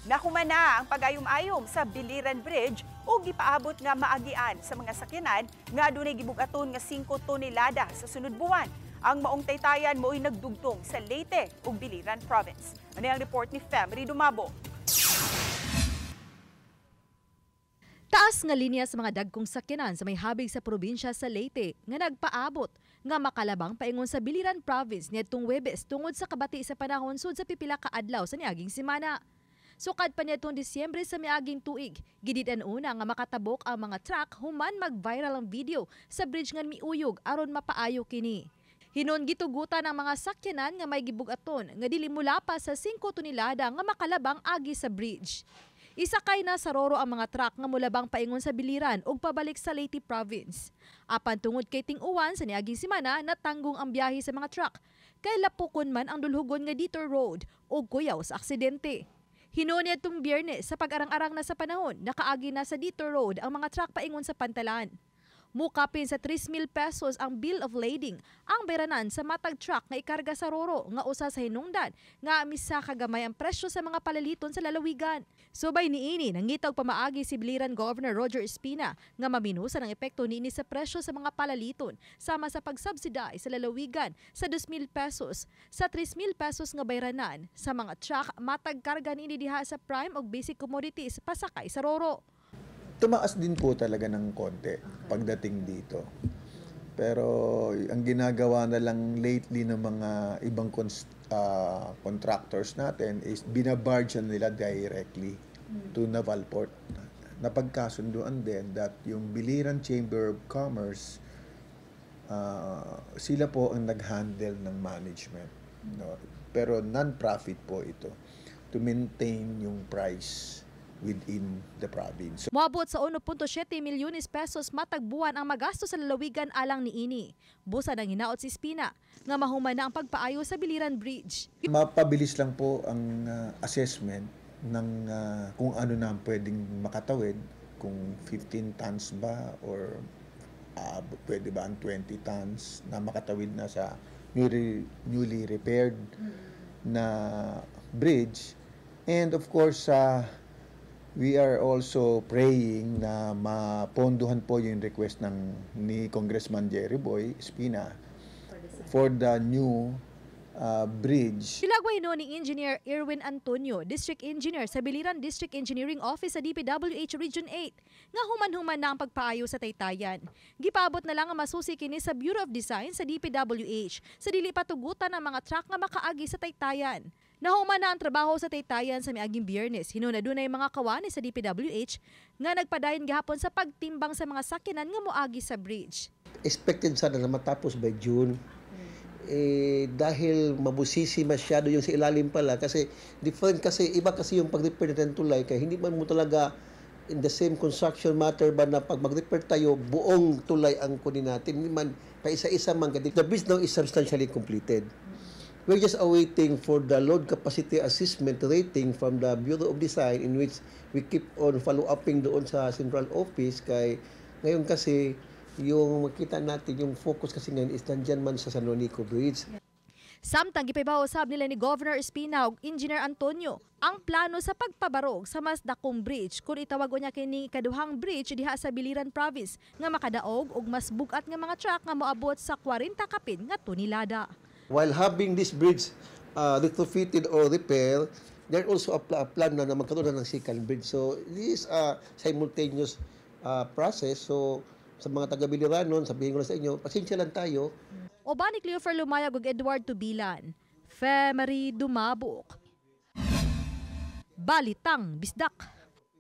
Nahuman na ang pag-ayom-ayom sa Biliran Bridge o gipaabot nga maagian sa mga sakyanan nga adunay gibug-aton nga 5 tonelada sa sunod buwan. Ang maong taytayan mo'y nagdugtong sa Leyte ug Biliran Province. Ano ang report ni Femery Dumabo? Taas nga linya sa mga dagkong sakyanan sa may habig sa probinsya sa Leyte nga nagpaabot nga makalabang paingon sa Biliran Province niadtong Huwebes tungod sa kabati sa panahon sud sa pipila ka adlaw sa niaging semana. Sukad pa niadtong Disyembre sa miaging tuig, gidid-an una nga makatabok ang mga truck human mag-viral ang video sa bridge nga miuyog aron mapaayo kini. Hinon gitugutan ang mga sakyanan nga may gibug-aton nga dili mula pa sa 5 tonelada nga makalabang agi sa bridge. Isakay na sa Roro ang mga truck nga mulabang paingon sa Biliran ug pabalik sa Leyte Province. Apan tungod kay ting-uwan sa niaging semana, natanggong ang biyahe sa mga truck. Kay lapukon man ang dulhugon nga detour road ug kuyaw sa aksidente. Hinuon niadtong Biyernes sa pag-arang-arang na sa panahon, nakaagi na sa detour road ang mga truck paingon sa Pantalan. Mukapin sa 3,000 pesos ang bill of lading ang beranan sa matag truck nga ikarga sa Roro nga usa sa hinungdan nga misa kagamay ang presyo sa mga palaliton sa lalawigan. Subay niini, nangita og pamaagi si Biliran Governor Roger Espina nga maminusan ang epekto niini sa presyo sa mga palaliton sama sa pagsubsidize sa lalawigan sa 2,000 pesos sa 3,000 pesos nga bayranan sa mga truck matag karga niini diha sa prime og basic commodities pasakay sa Roro. Tumaas din po talaga ng konti pagdating dito. Pero ang ginagawa na lang lately ng mga ibang contractors natin is binabarge na nila directly to Naval Port. Napagkasunduan din that yung Biliran Chamber of Commerce, sila po ang nag-handle ng management. No? Pero non-profit po ito to maintain yung price within the province. Moabot sa 1.7 milyones pesos matag buwan ang magasto sa lalawigan alang niini. Busa nang hinaot si Espina nga mahuman na ang pagpaayo sa Biliran Bridge. Mapabilis lang po ang assessment ng kung ano na ang pwedeng makatawid, kung 15 tons ba or pwede ba ang 20 tons na makatawid na sa newly repaired na bridge. And of course, we are also praying na mapondohan po yung request ni Congressman Jerry Boy Espina for the new bridge. Pilagway no ni Engineer Erwin Antonio, District Engineer sa Biliran District Engineering Office sa DPWH Region 8, nga human-human na ang pagpaayo sa taytayan. Gipaabot na lang ang masusi kini sa Bureau of Design sa DPWH sa dili patugutan ang mga truck nga makaagi sa taytayan. Nahuman na ang trabaho sa taytayan sa miaging Biyernes. Hinuna dunay mga kawani sa DPWH nga nagpadayon gihapon sa pagtimbang sa mga sakyanan nga moagi sa bridge. Expected sana na matapos by June. Dahil mabusisi masyado yung sa ilalim pala kasi different kasi iba kasi yung pag-repair natin tulay kaya hindi man mo talaga in the same construction matter ba na pag mag-repair tayo buong tulay ang kunin natin, hindi man paisa-isa man. The bridge now is substantially completed. We're just awaiting for the load capacity assessment rating from the Bureau of Design, in which we keep on follow-upping doon sa central office kay ngayon kasi yung makita natin yung focus kasi ngayon is nandyan man sa San Juanico Bridge. Samtang gipaibaw usab nila ni Governor Espina ug Engineer Antonio ang plano sa pagpabarog sa mas dakong bridge kung itawag niya kini ikaduhang bridge diha sa Biliran Province nga makadaog og mas bug-at nga mga truck nga moabot sa 40 kapin nga tonelada. While having this bridge retrofitted or repair, there also a plan na magkaroon na ng second bridge. So this is a simultaneous process. So sa mga taga-Biliranon, sabihin ko na sa inyo, pasensya lang tayo. Uban ni Cleofer Lumayag ug Edward Tubilan, Femery Dumabok. Balitang Bisdak.